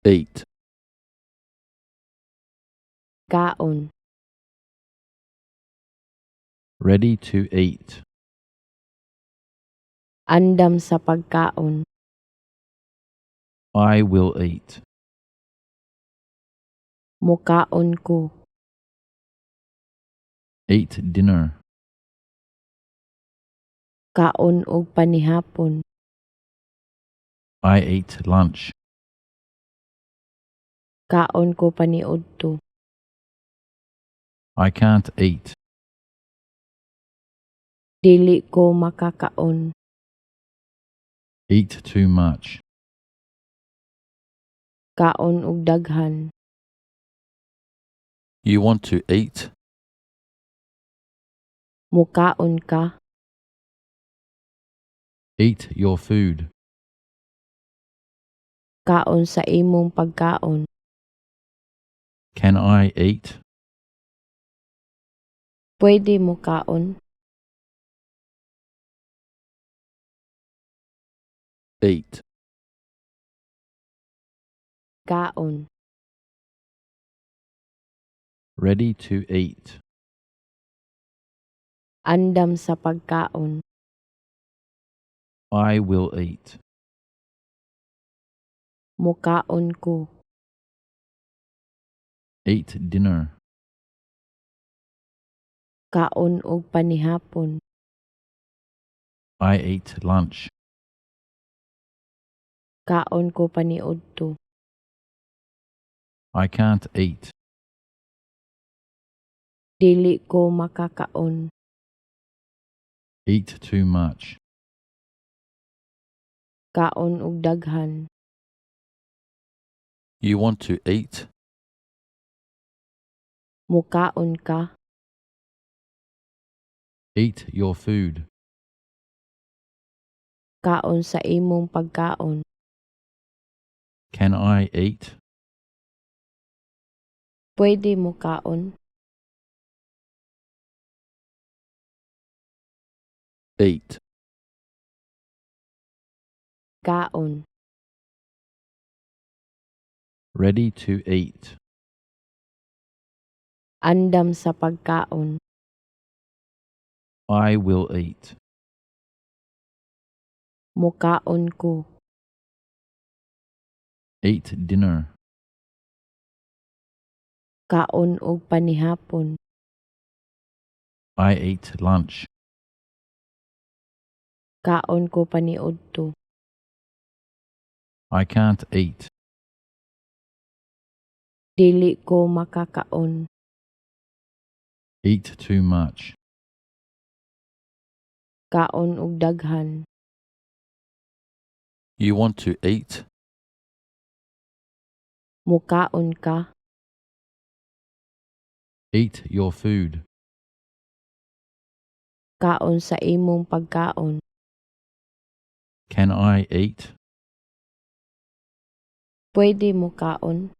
Eat. Kaon. Ready to eat. Andam sa pagkaon. I will eat. Mukaon ko. Eat dinner. Kaon og panihapon. I ate lunch. Kaon ko paniudto. I can't eat. Dili ko makakaon. Eat too much. Kaon og daghan. You want to eat? Mukaon ka? Eat your food. Kaon sa imong pagkaon. Can I eat? Pwede mokaon? Eat. Kaon. Ready to eat. Andam sa pagkaon. I will eat. Mukaon ko. Eat dinner. Kaon og panihapon. I ate lunch. Kaon ko paniudto. I can't eat. Dili ko makakaon. Eat too much. Kaon og daghan. You want to eat? Mukaon ka? Eat your food. Kaon sa imong pagkaon. Can I eat? Pwede mokaon? Eat. Kaon. Ready to eat. Andam sa pagkaon. I will eat. Mukaon ko. Eat dinner. Kaon og panihapon. I ate lunch. Kaon ko paniudto. I can't eat. Dili ko makakaon. Eat too much. Kaon og daghan. You want to eat? Mukaon ka? Eat your food. Kaon sa imong pagkaon. Can I eat? Pwede mokaon?